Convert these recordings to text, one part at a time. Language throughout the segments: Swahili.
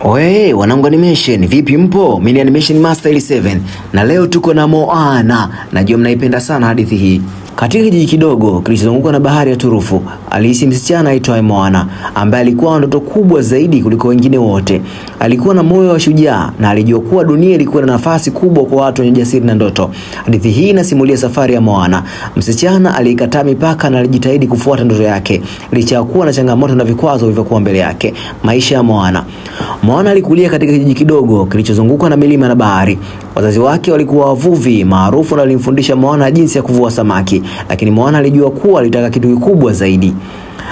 Oe, wanangu animation, vipi mpo? Mimi ni Animation Master L7 na leo tuko na Moana. Najua mnaipenda sana hadithi hii. Katika kijiji kidogo kilichozungukwa na bahari ya Turufu, aliishi msichana aitwaye Moana ambaye alikuwa na ndoto kubwa zaidi kuliko wengine wote. Alikuwa na moyo wa shujaa na alijua kuwa dunia ilikuwa na nafasi kubwa kwa watu wenye ujasiri na ndoto. Hadithi hii inasimulia safari ya Moana, msichana aliyekataa mipaka na alijitahidi kufuata ndoto yake licha ya kuwa na changamoto na vikwazo vilivyokuwa mbele yake. Maisha ya Moana. Moana alikulia katika kijiji kidogo kilichozungukwa na milima na bahari. Wazazi wake walikuwa wavuvi maarufu na walimfundisha Moana jinsi ya kuvua samaki, lakini Moana alijua kuwa alitaka kitu kikubwa zaidi.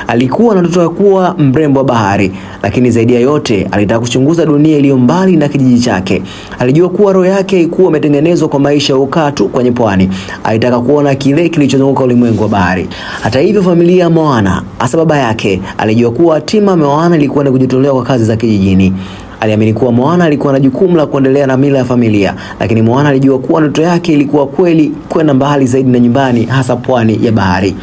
Alikuwa na ndoto ya kuwa mrembo wa bahari, lakini zaidi ya yote alitaka kuchunguza dunia iliyo mbali na kijiji chake. Alijua kuwa roho yake ilikuwa imetengenezwa kwa maisha ya ukaa tu kwenye pwani. Alitaka kuona kile kilichozunguka ulimwengu wa bahari. Hata hivyo, familia ya Moana, hasa baba yake, alijua kuwa hatima ya Moana ilikuwa ni kujitolea kwa kazi za kijijini. Aliamini kuwa Moana alikuwa na jukumu la kuendelea na mila ya familia, lakini Moana alijua kuwa ndoto yake ilikuwa kweli kwenda mbali zaidi na nyumbani, hasa pwani ya bahari.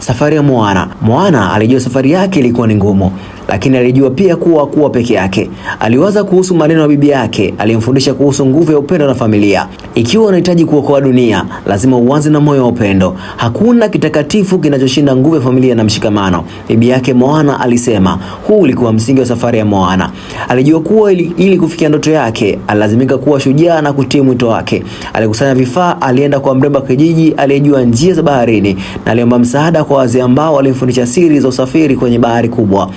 Safari ya Moana. Moana alijua safari yake ilikuwa ni ngumu, lakini alijua pia kuwa peke yake. Aliwaza kuhusu maneno ya bibi yake aliyemfundisha kuhusu nguvu ya upendo na familia. Ikiwa unahitaji kuokoa dunia, lazima uanze na moyo wa upendo. Hakuna kitakatifu kinachoshinda nguvu ya familia na mshikamano, bibi yake Moana alisema. Huu ulikuwa msingi wa safari ya Moana. Alijua kuwa ili kufikia ndoto yake, alilazimika kuwa shujaa na kutii mwito wake. Alikusanya vifaa, alienda kwa mrembo wa kijiji aliyejua njia za baharini na aliomba msaada kwa wazee ambao walimfundisha siri za usafiri kwenye bahari kubwa.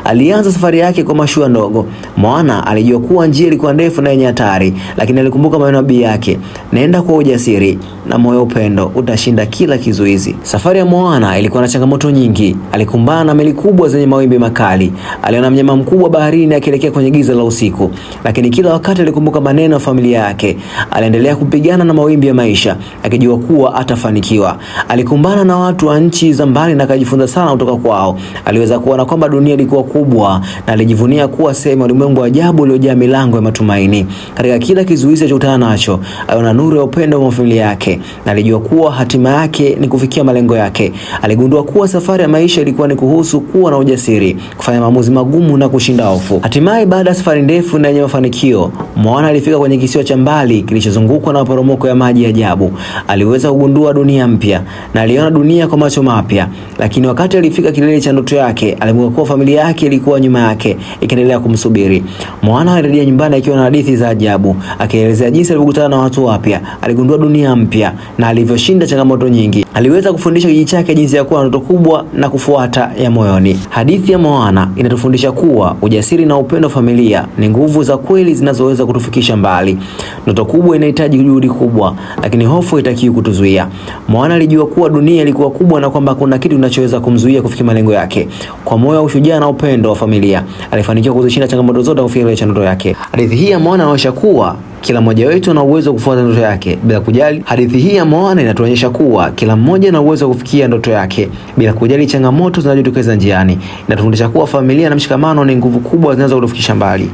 Alianza safari yake kwa mashua ndogo. Moana alijua kuwa njia ilikuwa ndefu na yenye hatari, lakini alikumbuka maneno ya bibi yake, nenda kwa ujasiri na moyo upendo, utashinda kila kizuizi. Safari ya Moana ilikuwa na changamoto nyingi. Alikumbana na meli kubwa zenye mawimbi makali, aliona mnyama mkubwa baharini akielekea kwenye giza la usiku, lakini kila wakati alikumbuka maneno ya familia yake. Aliendelea kupigana na mawimbi ya maisha, akijua kuwa atafanikiwa. Alikumbana na watu wa nchi za mbali na akajifunza sana kutoka kwao. Aliweza kuona kwamba dunia ilikuwa kubwa na alijivunia kuwa sehemu ya ulimwengu wa ajabu uliojaa milango ya matumaini. Katika kila kizuizi alichokutana nacho, aliona nuru ya upendo wa familia yake na alijua kuwa hatima yake ni kufikia malengo yake. Aligundua kuwa safari ya maisha ilikuwa ni kuhusu kuwa na ujasiri, kufanya maamuzi magumu na kushinda hofu. Hatimaye, baada ya safari ndefu na yenye mafanikio, Moana alifika kwenye kisiwa cha mbali kilichozungukwa na maporomoko ya maji ya ajabu. Aliweza kugundua dunia mpya na aliona dunia kwa macho mapya, lakini wakati alifika kilele cha ndoto yake, aligundua kuwa familia yake ilikuwa nyuma yake ikiendelea kumsubiri. Moana alirejea nyumbani akiwa na hadithi za ajabu, akielezea jinsi alivyokutana na watu wapya, aligundua dunia mpya na alivyoshinda changamoto nyingi. Aliweza kufundisha kijiji chake jinsi ya kuwa na ndoto kubwa na kufuata ya moyoni. Hadithi ya Moana inatufundisha kuwa ujasiri na upendo wa familia ni nguvu za kweli zinazoweza kutufikisha mbali. Ndoto kubwa inahitaji juhudi kubwa, lakini hofu haitakiwi kutuzuia. Moana alijua kuwa dunia ilikuwa kubwa na kwamba kuna kitu kinachoweza kumzuia kufikia malengo yake. Kwa moyo wa ushujaa na upendo wa familia, alifanikiwa kuzishinda changamoto zote na kufikia kilele cha ndoto yake. Hadithi hii ya Moana inaonyesha kuwa kila mmoja wetu ana uwezo wa kufuata ndoto yake bila kujali. Hadithi hii ya Moana inatuonyesha kuwa kila mmoja ana uwezo wa kufikia ndoto yake bila kujali changamoto zinazojitokeza njiani. Inatufundisha kuwa familia na mshikamano ni nguvu kubwa zinazoweza kutufikisha mbali.